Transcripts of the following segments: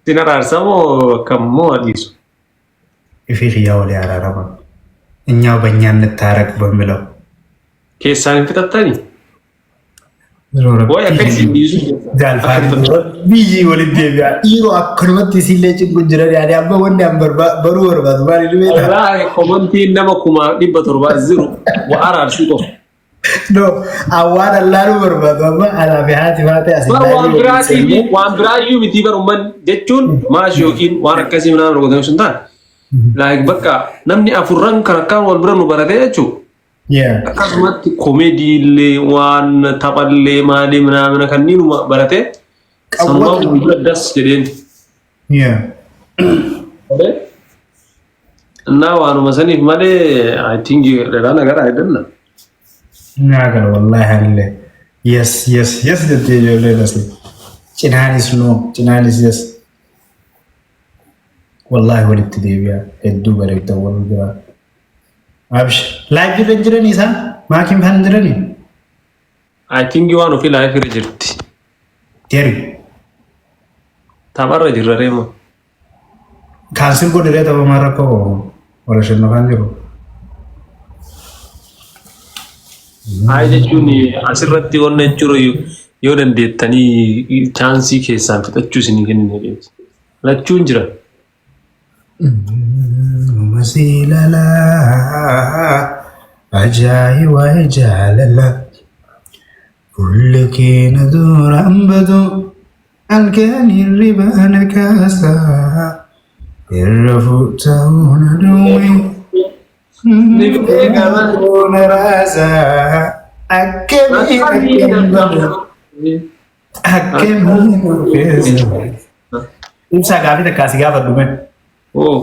Sin araarsa moo akkam moo adiisu? Ifii kiyyaa walii araarama. እኛው በእኛ እንታረቅ በሚለው Keessaan hin fixattanii? Wayi akka isin dhiisu Biyyi walitti deebi'a. Dhiiroo akkanumatti isiillee cinqu jiran yaade amma wanni an baruu barbaadu maal inni beektaa? Wallaahi komantiin nama 1700 jiru wa araarsuu qofa. No, awwaan allaaluu barbaadu amma anaa fi haati faate as Bar waan biraatii waan biraayyuu mitii bar umman jechuun maash yookiin waan akkasii minaan godhan sun taane. Like bakka namni afurran kan akkaan wal bira nu baratee jechuudha. Akkasumatti komeedii illee waan taphallee maalii minaamina kanniinuma baratee sanumaa wal bira das jedheen. እና waanuma saniif malee I think ሌላ ነገር አይደለም። Naa gala wallaahi anillee. Yes, yes, yes jettee ijoolleen asii. Cinaanis no, cinaanis yes. Wallaahi walitti deebi'a. Hedduu bareedda wal biraa. Abshir. Live irra hin jiranii isaan? Maakiin faana hin jiranii? I think waan ofii live irra jirti. Deeri. Tapharra jirra reema. Cancel godhee taphamaa rakkoo qabu. Warra shannafaan jiru. Hayi jechuun asirratti wanna jechuudha yoo dandeettanii chaansii keessaan fixachuu isinii kennine deemsa. Lachuun jira. Masiilalaa ajaa'iba jaalala fuulli keenya duraan badu halkan hirriba na kaasa irra fuuta'uu na duwwe na raasa akkamiin akkamiin keessa. Ibsaa gaafii takkaa si gaafadhu mee. Oo.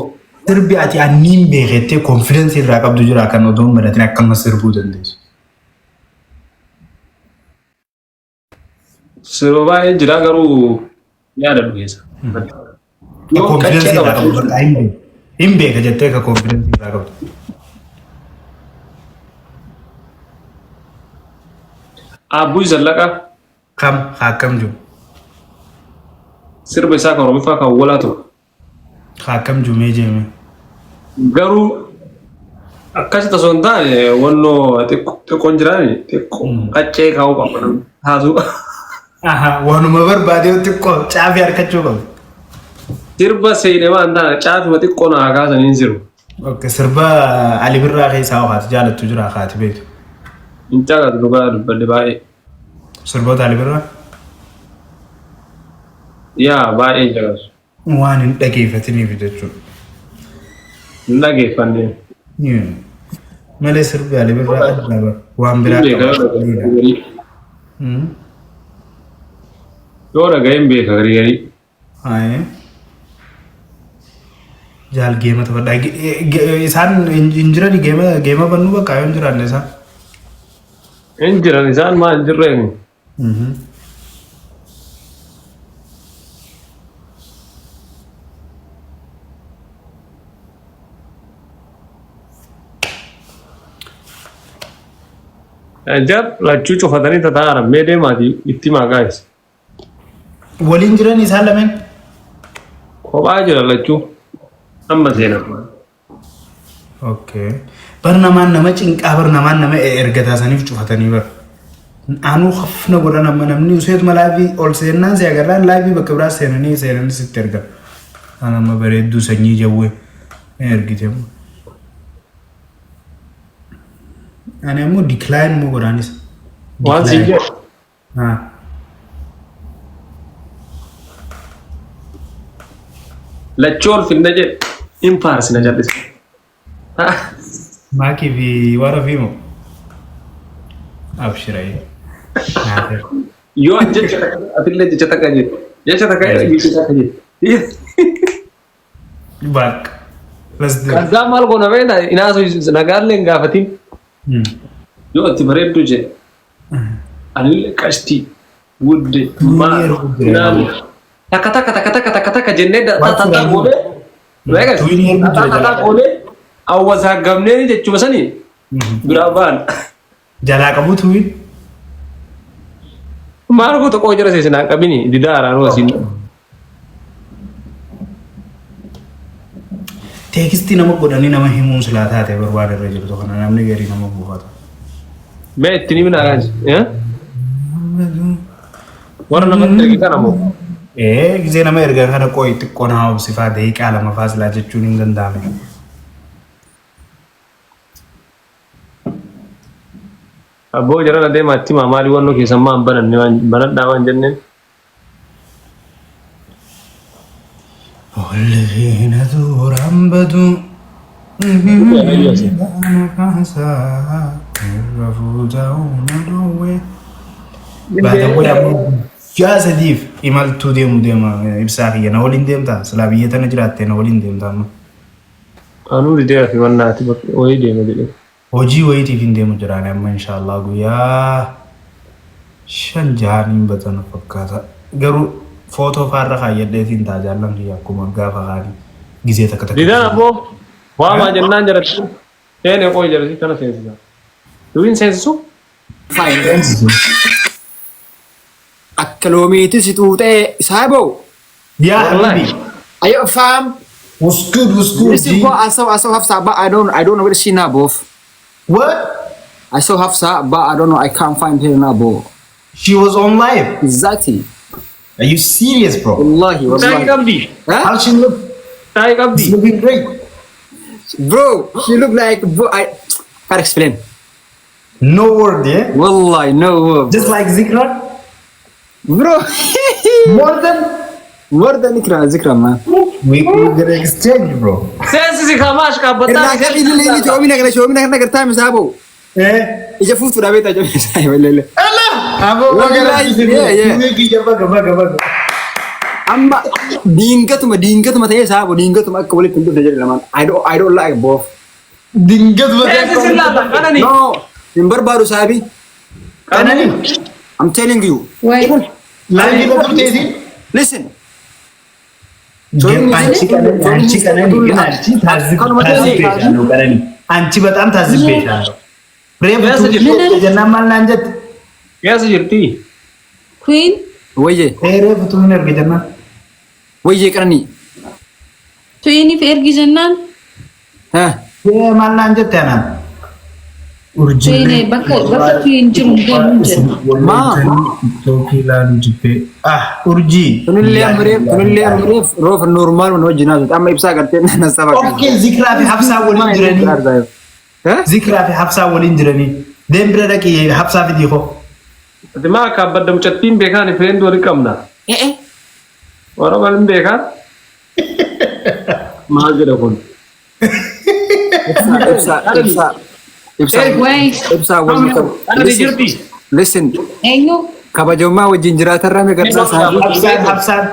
Sirbi ati anniin beekettee confidence irraa qabdu jira kan otoo hin baratin akkama sirbuu dandeessu. Sirba baay'een jira garuu yaadadhu keessa. Ka Yoo confidence qaccee irraa qabdu qabatu. bakka hin beeka. Hin beeka jettee ka confidence irraa qabdu. Aabbuu Zallaqaa Kam haa akkam jiru? Sirba isaa kan Oromiffaa kan walaa ture. Haa akkam jiru mee jeeme? Garuu akkasitti osoo hin taane wannoo xiqqoon jiraani xiqqoo qaccee kaa'uu qaba namni haasuu. Aha, waanuma barbaade xiqqoo caafii harkachuu qabu. Sirba seenee waan taane caafima xiqqoo naa kaasanii hin jiru. Okay, sirba Ali Birraa keessaa haati jaalattu jira haati beektu. Hin caalatu dhugaa dubbadde baay'ee. Sirboota Ali Birraa? Yaa baay'ee hin caqasu. Waan hin dhageeffatiniif jechuudha. Hin dhageeffanne. Malee sirbi Ali Birraa adda bara. Waan biraa Hin beeka qaba. yoo dhaga'e. Yoo dhaga'e hin beeka garii garii. Haye. Jaal geema taphadhaa. Isaan hin jirani geema geema bannuu bakka yoo hin jiraanne isaan. Hin jiran isaan maa hin jirreeni. Jar lachuu cufatanii tataa'aran mee deemaati itti himaa guys. Waliin jiran isaan lameen. Kophaa jira lachuu. Amma seenaa. Okay. Bar namaan nama cinqaa bar namaan nama ergataa saniif cufatanii bar. Anuu hafna godhan amma namni useetuma live ol seennaan si agarraan live bakka biraa seenanii seenanii sitti erga. An amma bareedduu sanyii jawwee na ergite. Ani ammoo decline moo godhaanis. Waan siin jedhu. Ah. Lachuu ol finna jedhe hin faarsina jal'isa. Maakii fi waan ofii moo? Abshirayee. Yoo an jecha takka atillee jecha takka jedhe. Jecha takka jecha takka jedhe. Bakka. Let's do it. Kazzaa maal goona beektaa inaasu nagaallee hin gaafatin. Yoo ati bareedduu jedhe anillee qashtii wudde maal naani takka takka takka takka takka takka jennee takka goonee beekas takka takka goonee awwasaaggamnee jechuma sanii biraa ba'an. Jalaa qabu tuwiin. Maal goota qoo jara seesinaan qabini didaa araaruu asiin. Text nama godhanii nama himuun silaa taate barbaada irra jirtu kana namni garii nama buufata. Mee ittiin himina guys. Eh? Warra namatti erge kana moo? Ee, gisee nama ergaa kana qo'i xiqqoo naa obsifaa daqiiqaa 2 faa silaa jechuun hin danda'ame. Abboo, jara deemaa itti himaa, maali wannoo keessan maan bananne waan banadhaa waan jenneen. Olfiina suuraan badu. Irra fuuta'uu na dhoowwe. Baatawwan ammoo guyyaa 3f imaltuu deemu deema ibsaa kiyya na waliin deemtaa, silaa biyya tana jiraatte na waliin deemtaa amma. Anuu didee fi wannaati bakka wayii deema jedhee. Hojii wayiitiif hin deemu jiraane amma inshaallah guyyaa shan jahaan hin batanu fakkaata. Garuu footoo faarra kaayyadheetiin ta'a jaallan kiyya akkuma gaafa kaanii gizee takka takka. Didaan abboo waamaa jennaan jalatti seene qoy jalatti kana seensisa. Duwwiin seensisu. Fine. Akka loomiitti si xuuxee saaboo. Yaa Wallahi. habibi. Ayo fam. What's good, what's good, Listen, G? bro, I saw Hafsa, but I don't know where she now, bro. What? I saw Hafsa, but I don't know. I can't find her now, bro. She was on live. Exactly. Are you serious, bro? Wallahi, Taa'ii wallahi. qabdi. Huh? How she look? Taa'ii qabdi. She's looking great. Bro, she look like, bro, I can't explain. No word, yeah? Wallahi, no word. Just like Zikra? Bro. More than? More than Zikra, Zikra, man. We gonna exchange, bro. Seensisi kamaash qaabbataa. Irraa kan illee inni coomina kana coomina kana gartaa misaabo. Eh? Ija fuutuu dhaabee ta'a coomina isaa wallee. Allah! Abo Wallahi, yeah. Baga baga baga. Amma diingatuma diingatuma ta'ee saabo diingatuma akka walitti hin dhufne jedhe lamaan. I don't like both. Dingat Seensisi laata kanani. No, hin barbaadu saabi. Kanani. I'm telling you. Wait. Live irra turteeti? Listen. አንቺ ቀነኒ፣ አንቺ ቀነኒ ግን አንቺ ታዝቤሻለሁ ቀነኒ፣ አንቺ በጣም ታዝቤሻለሁ። Reefu jennaan maal naan jette? Keessa jirti. Queen. Wayye Reefu tuun erge jennaan. Wayye qananii. Twiniif ergi jennaan. Ha. Maal naan jette anaan? Twin bakka twin jiru deemu jedha. Maa? TikTokii ilaalu jibbee. Ah, urjii. Tunillee amreef roofa normal mana wajjin haasa'u. Amma ibsaa gartee na saba. Okay, Zikraa fi Habsaa waliin jiranii. Zikraa fi Habsaa waliin jiranii. Deem bira dhaqii Habsaa fidii koo. Ati maa akka abbadda mucattiin beekaan friend walii qabna. Warra waliin beekaan. Maal jedha kun? Ibsaa ibsaa ibsaa ibsaa Wait. ibsaa waliin qabu. Kana jirti. Listen, Eenyu? kabajamummaa wajjin jiraatarraa meeqa saahiba. Habsaan Habsaan.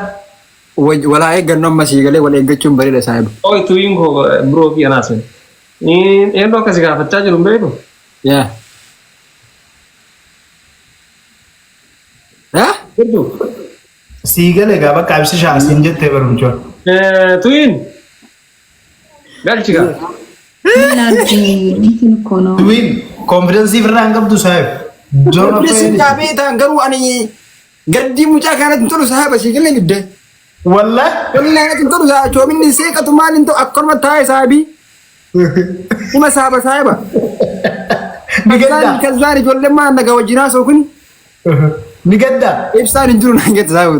Walaa eeggannoo amma sii galee wal eeggachuun bareeda saahiba. Oi tuyin koo biroo fi anaasin. Eenyu akkasi gaafachaa jiru hin beeku? Yaa. Haa? Jirtu. Sii galee gaa bakka ibsi shaasiin jettee barumcha. Tuyin. Galchi gaa. ምን ላድርግ? እንትን እኮ ነው። Tuwiin confidence ofirraa hin qabdu saahib. Listen, dhaabee ta'an garuu ani gaddii mucaa kanatti hin tolu saahiba sii galee didde. Wallah. Wallahi natti hin tolu saahiba coominni seeqatu maal hin ta'u akkanuma taa'e saahibii. Ima saaba saahiba. Ni gaddaa. Kazzaan ijoolleen maal nagaa wajjin haasa'u kuni Ni gaddaa. Ibsaan hin jiru naan jette saahiba.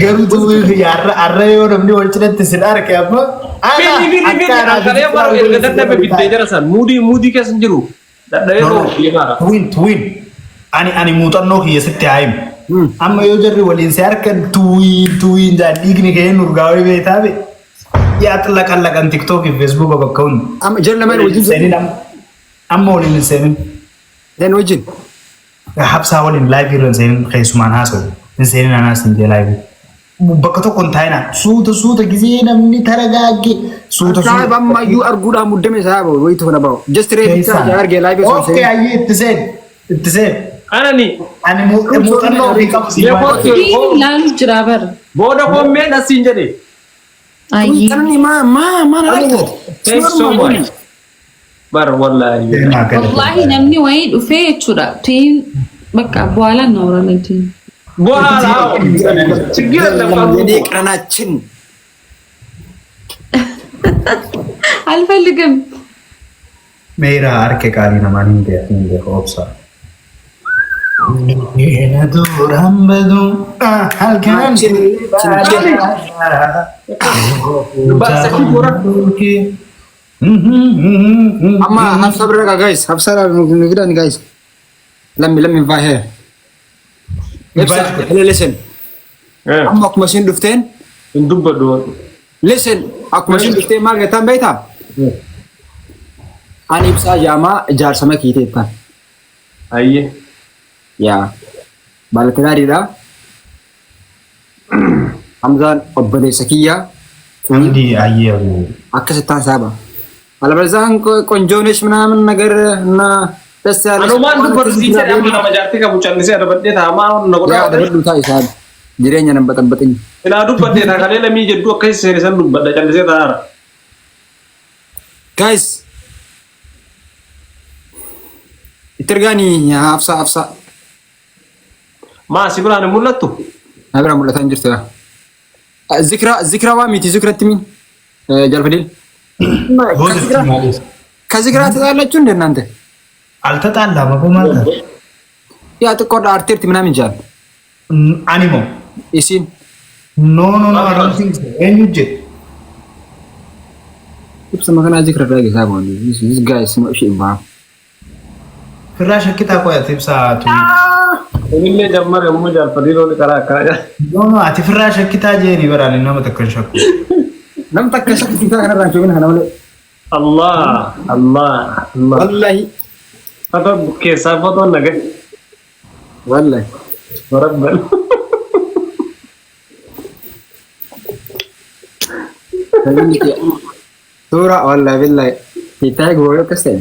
Garuu tuwiin arra yoo namni wal cinatti sin arge amma. Fini fini fini ankalee bara erga dadhabe biddee jara san muudii muudii keessa hin jiru. Dadhabee koo deemaara. Tuwiin tuwiin ani muuxannoo kiyya sitti haa himu. Amma yoo jarri waliin si harkan tuwiin tuwiin jaan dhiigni kee nurgaawee beetaa be. Yaa xillaqallaqan TikTokii fi Facebooka bakka hundi. Amma jarri lamaan wajjin Seenin amma amma waliin hin seenin. Then wajjin. Habsaa waliin live irra hin seenin, keessumaan haasa'u. Hin seenin anaas hin jee live. Bakka tokko hin taa'inaa. Suuta suuta gisee namni taragaagge suuta Saahiba suuta. ammayyuu arguudhaan muddame saahiba wayitu kana bahu. Just reefichaa argee live osoo Okay, ayyee itti seen. Itti seen. Anani Ani muuxannoo ofii qabu si baay'ee. Twin laalu jira bara. Booda kommeen asiin jedhe. Ayyee. Qananii maa maa maa na argate. Thanks so much. Bar wallahi. Wallahi namni wayii dhufee jechuudha. Twin በቃ በኋላ እናወራለን። Twin በኋላ ችግር የለም። የኔ ቀናችን አልፈልግም። Meeraa harka qaalii namaan hin beeku hin beeku obsa. Miidhagina duraan badu halkan. Amma Hafsa bira dhaqa guys. Hafsa nu fidan guys. Let me invite her. Ibsa, listen. Amma akkuma isheen dhufteen Hin dubbadhu. Listen, akkuma isheen dhufteen maal jettaan beektaa? Ani ibsaa jaamaa jaarsa makiitee jettaan. Ayyee. Yaa baalatiraadhiidha. Hamzaan obboleessa kiyyaa. Hundi ayyee. Akkasittaan saaba. አለበለዚያ ቆንጆ ነሽ ምናምን ነገር እና ደስ ያለሽ Anumaan dubbadhu sii jedhe amma nama jaartii qabu callisee adabadhee taamaa na yaa godhaa. adabadhu ta'a isaan jireenya nan baxanbaxin. Ilaa dubbadhee taa kalee lamii jedhu akkasi seene san dubbadha callisee taa'aara. Guys, itti ergaanii Hafsa Hafsa. Maa si biraan hin mul'attu? Na bira mul'ataa hin jirtu yaa. Zikra Zikra waa miti Zikratti min jalfadil. ከዝግራ ተጣላችሁ እንደ እናንተ? አልተጣላም እኮ ማለት ነው። ያ ጥቆር አርቴርት ምናምን ይጃል Animo. Isin. No, I don't think so. Eenyu jedhe? Ibsa makanaa Zikra irraa geessaa boon. This guy is not shit baa. Firraa shakkitaa qo'ate ibsaa tuni. Inillee jammare immoo jaalfadii looni karaa akkana jira. No, ati firraa shakkitaa jeeni baraan nama takka hin shakku. Nam takka shakkitaa kanarraa hin shubin kana malee. Allah Allah Allah. Wallahi. Foto keessaa fotoon nagay. Wallahi. Warabbal. Suura wallahi billahi. Hiitaa gooyoo akkas ta'e.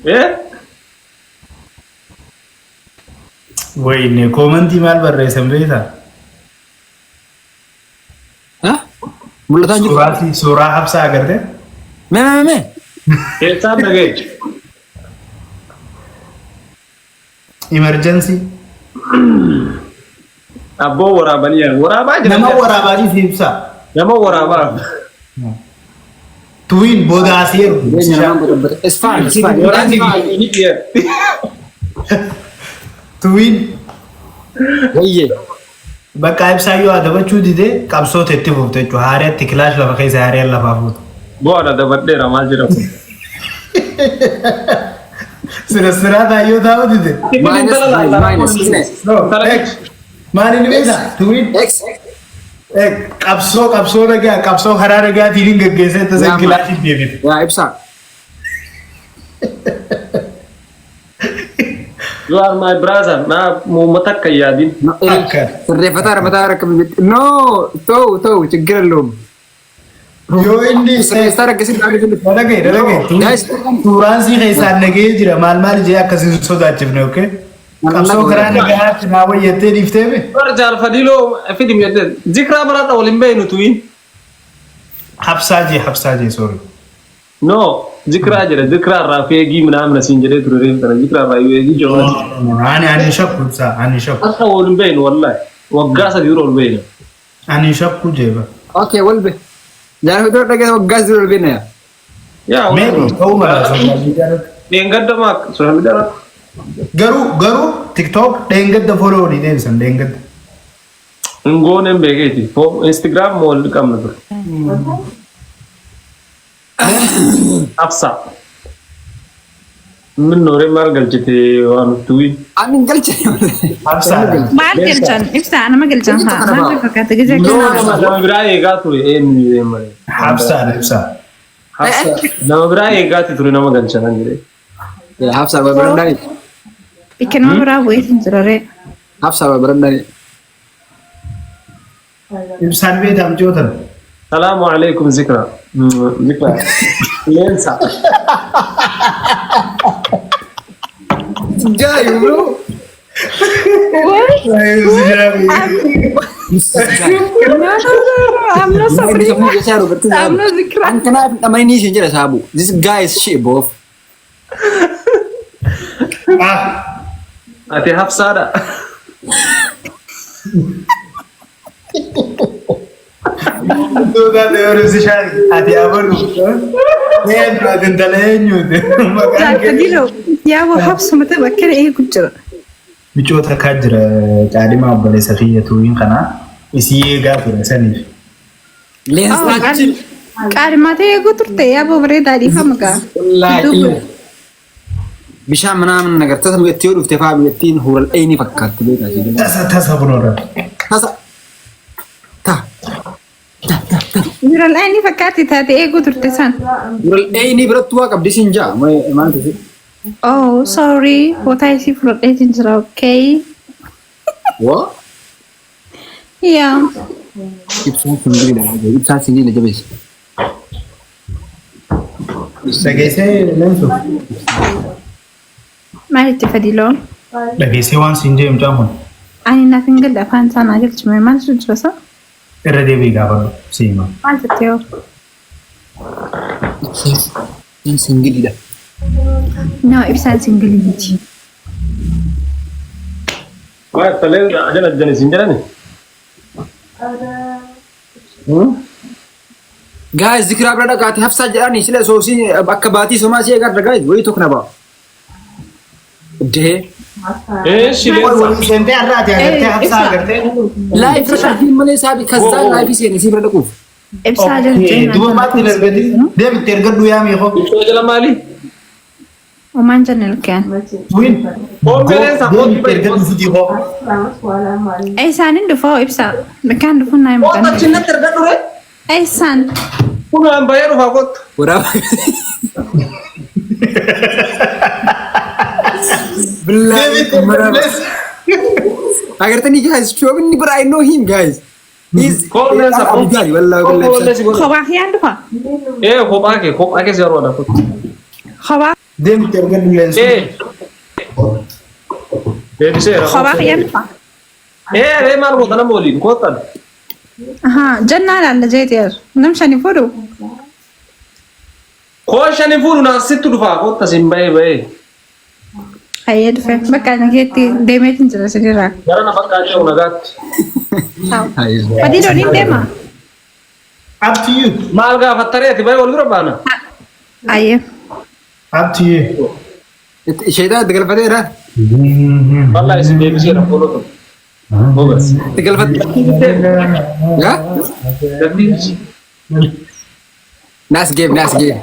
Eh? Wayne koomantii maal barreessan beektaa? Mul'ataa hin jiru. Suuraa suuraa Habsaa agartee? Mee mee mee. Keessaan nagay. Emergency. Abboo waraabanii waraabaa jira. Nama waraabaa si ibsaa. Nama waraabaa. Tuwiin booda asii ergu. Jireenya namaan baxanbaxa. It's fine, it's fine. Waraabni Tuwiin Wayyee. bakka ibsaa yoo adabachuu didee qabsoota itti fufte jechuudha. Haariyaatti kilaash lafa keessa haariyaan lafaa fuuta. Bu'aadha dabadheera maal jedhamu. Sira siraa yoo taa'u dide. Minus, minus, minus. No, maal inni beektaa? Tuwiin X. qabsoo qabsoo nagaa qabsoo karaa nagaatiin hin gaggeessee tasan kilaashiin deebite. Yaa ibsaa. You are my brother. Na uummata akka hin yaadin. Akka. Sirreeffataa mataa rakka. No, ta'u ta'u ችግር የለውም። Yoo inni Sirreessaa rakkisiin Dhagee dhagee. Guys, Suuraan sii keessaan nagee jira maal maal jee akkasiin sodaachifne okay? Qabsoo karaa nagaatti naa wayyattee dhiiftee mi? Bar jaalfadiloo fidim jettee zikraa baraadha waliin beeynu tuyi. Habsaa jee habsaa jee sorry. No, zikraa jedhe zikraa irraa feegii ምናምን asiin jedhee ture reef kana zikraa irraa yoo eegii jiru. Ani shakku ibsaa ani shakku. Akka waliin beeynu wallahi waggaa sadii dura wal beeyna. Ani shakku jeeba. Okay, walbe. Jaalfadiloo dhagee waggaa sidii walbe na yaa. Yaa Maybe ta'uu mala social media irratti. Dheengadda maa social media irratti. Garuu TikTok dheengadda follow walii deebisan dheengadda. Hin gooneen beekeeti. Instagram moo wal qabna ture. Absa. Min nooree maal galchite waan tuyi. Ani galche. Habsaadha. Maal galchan? Ibsaa nama galchan haa. Maal fakkaata gisee Nama kana? nama biraa eegaa ture eenyu malee. Habsaadha ibsaa. Nama biraa eegaati ture nama galchan jedhee. Habsaa barandaayi. Bikka nama biraa bu'ee hin jiraree. Habsaa barandaayi. Ibsaan beektaa mucootan. Salaamu alaikum Zikra. Zikra. Leensa. Jaayu bro. Why? No, no, no, no. I'm not Sabrina. I'm not Zikra. An kanaaf dhamanii isheen jedha saabu. This guy is shit bro. Ah, Ati Hafsaadha. Duuba ta'e ibsishaan ati abalu. Eenyu ati intala eenyuuti? Maqaan kee. Fadilo yaaboo habsumata bakkana eegu jira. Micoota akkaa jira qaadhima obboleessa kiyya tuuyin kanaa isii eegaa ture saniif. Leensaachin. Qaadhimatee eeguu turte yaaboo bareedaa dhiifama gaa. Wallaahi. Bishaan manaa ነገር tasa biyyattii yoo dhufte faa biyyattiin huural dhayni fakkaatti beekaa si gala. Tasa tasa kunoora. Tasa. Ta. Huural dhayni fakkaatti taate eeguu turte san. Huural dhayni biratti waa qabdi siin jaa. Maal ta'e? Oh, sorry. Bootaa isii fudhadheetiin jira, okay? Waa? Yeah. Ibsaan singiliidha. Ibsaan singiliidha jabeessa. Dhageessee leensu. Maal itti Fadiloo? Dhageessee waan siin jee mucaan kun. Ani naaf hin galle, afaan isaa naa galchime, maaltu jira sa? Irra deebi'i gaafadhu siima. Maal jettee hoo? Ibsaan singiliidha. No, ibsaan singilii miti. Waa talee ajana ajana isin jedhani. Guys, zikiraa bira dhaqaati hafsaa jedhani sila soosii akka baatii somaa si eegadha guys wayii tokko na ba'a. Dee. Eeshi Wal leensa. waliin seentee har'a ati agartee habsaa agartee. Live irra dhaqii malee saabi kazzaa live seeni si bira dhaquuf. Ibsaa jettee. Duba maatti hin ergati. Deebitti ergadhu yaa miikoo. Ibsaa jala maali? Omaan jenne ilkaan. Win. Koonfereensa Deebitti ergadhu fidii koo. Isaanin dhufoo ibsaa. Ilkaan dhufuun naa hin Kottu muqanne. achi natti ergadhu re. Isaan. Kun waan baay'ee dhufaa kottu. Waraaba. Billahi waraaba. Agartanii guys, shoobinni bira I know him guys. He's Koonfereensa Abdaali wallahi wallahi. Kophaa kiyyaan dhufa. Ee kophaa kee si barbaada kottu. Kophaa Deebitti ergadhu leensu. Ee. Deebiseera. kophaa kiyyaan dhufa. Ee ree maal goota nama waliin kottan. Ahaa, jannaa laalla jeeteer. Nam shani fuudhu. Koo shani fuudhu naan sittu dhufaa kotta siin bahee bahee. Hayyee dhufe. Bakka nageetti deemeetiin jira sinirraa. Gara na bakka ce'u nagaatti. Fadiloo ni deema. Up to you. Maal gaafattaree ati bahee wal bira baana. Hayyee. Up to you. Sheetaa itti galfateera. Wallaahi isin deebiseera fuula kun. Bogas. Itti galfate. Yaa? Nice game, nice game.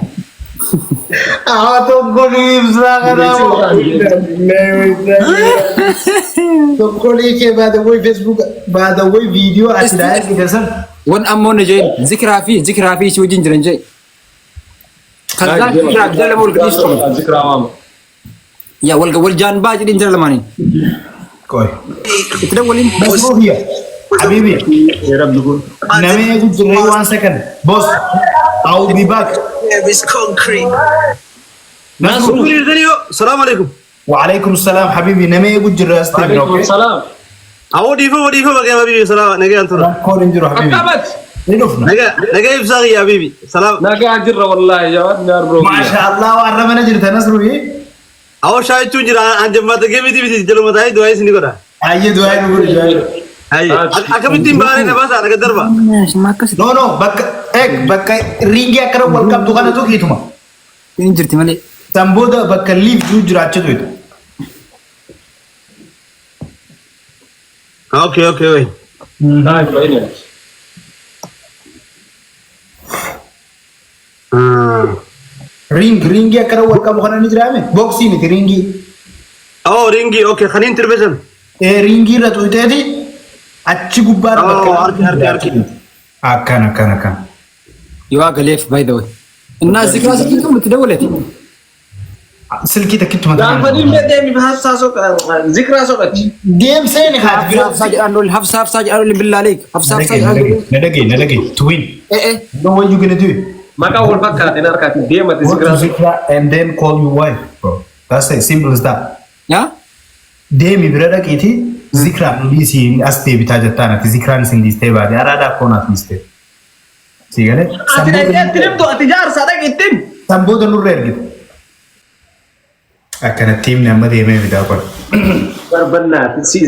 Haa tokko ni ibsaa kanaa. Tokko ni kee baadawwee Facebook baadawwee viidiyoo ati daa'e san. Wan ammoo na jeen zikiraa fi si wajjin jiran jee. Kazzaa zikiraa jala lama wal gadhiisu qaban. Zikiraa waama. Yaa wal wal jaan baa jedhin jira lamaaniin. Qoy. Itti dawwaliin. Masruu hiya. Habibi. Rabbi kun. Namni eegu jirree one second. Boss. I will be back. It's concrete. Nasru. السلام عليكم. وعليكم السلام حبيبي namni eegu jirree as deebine Waalaikum okay? salaam. Awoo dhiifama dhiifama يا حبيبي سلام nagaa antura. Rakkoon hin jiru habibi. Akkamati. Ni dhufna. Nagaa nagaa ibsaa يا حبيبي سلام. Nagaa jirra wallaahi jawaad naar bro. Maasha Allah waan ramana jirta Nasru. Awoo shaayichuun jira an jammaata geemiti miti jaluma taa'ee du'aa isin godha. Ayyee du'aa nu godhi du'aa. Hayyee akkamittiin baanee na baasaa naga darba. No no bakka eeg bakka ringii akkana wal qabdu kanatu kiituma. Inni jirti malee. San booda bakka liif jiru jiraachitu itu. Okay wey. Naa baay'ee. Ring ringii akkana wal qabu kana ni jiraame boxii miti ringii. Oh ringii okay kaniin tirbesan. Ee ringii irra tuuteeti achi gubbaadha Oh, bakka harki, harki, harki. Akkana akkana akkana. Yoo galeef by the way. Innaa zikiraa silkii qabu itti dawwalati. Silkii takkittuma Gaafa dhimma deemi hafsaa soqa zikraa soqachi. Deemseen haati bira. Hafsaa jedhaan lolli hafsaa hafsaa jedhaan lolli billaaleek hafsaa hafsaa jedhaan lolli. Na dhagee na dhagee to win. Eh eh. You know what you gonna do? Maqaa wal fakkaateen harkaatti deemate Go to zikraa. Zikra and then call your wife, bro. That's it. Simple as that. Yaa? Deemi bira dhaqiiti zikraan dhiisii as deebitaa jettaan ati zikraan isin dhiistee baate araadaa koonaaf dhiistee. Si galee? Ati dhaqee itti himtu ati jaarsaa dhaqi ittiin. San booda nurra ergite. Akkanatti himni amma deemee bitaa qol. Barbannaati si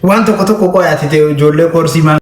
Waan tokko tokko qo'aati ta'e ijoollee koorsii maal